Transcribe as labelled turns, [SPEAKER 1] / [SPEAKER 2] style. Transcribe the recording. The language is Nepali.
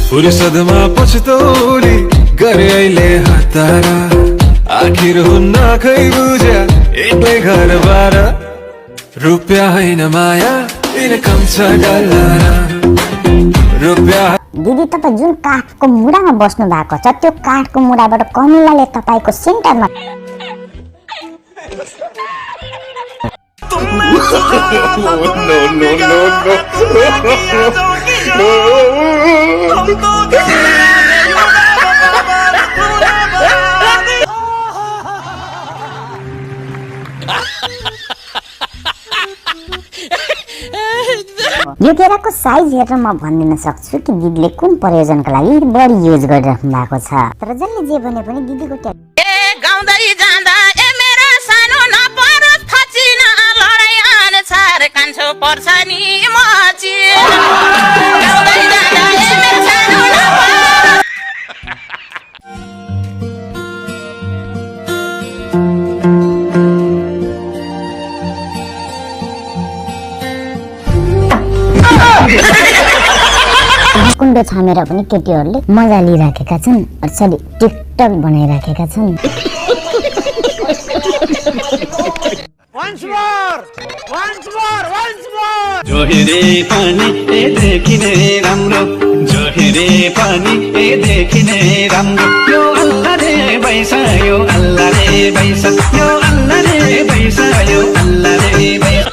[SPEAKER 1] फुर्सदमा पछतौली गरे अहिले हतारा आखिर हुन्न खै बुझ्या एक्लै घर बार रुपियाँ होइन माया इनकम छ डलर रुपियाँ।
[SPEAKER 2] दिदी तपाईँ जुन काठको मुढामा बस्नु भएको छ त्यो काठको मुढाबाट कमिलाले तपाईँको सेन्टरमा यो केराको साइज हेरेर म भनिदिन सक्छु कि दिदीले कुन प्रयोजनको लागि बढी युज गरिराख्नु भएको छ। तर जसले जे भने पनि दिदीको
[SPEAKER 3] गाउँदै जाँदा ए मेरो सानो नपरोस् फचिन लडाई अनुसार कान्छो पर्छ नि मची गाउँदै जाँदा ए मेरो सानो नपरोस्। कुण्डो छामेर पनि केटीहरूले मजा लिइराखेका छन्। सरी टिकटक बनाइराखेका छन्।
[SPEAKER 4] जोहेरे पानी ए देखिने राम्रो जोहेरे पानी ए देखिने राम्रो यो अल्लाह रे बैसा यो अल्लाह रे बैसा यो अल्लाह रे बैसा यो अल्लाह रे बैसा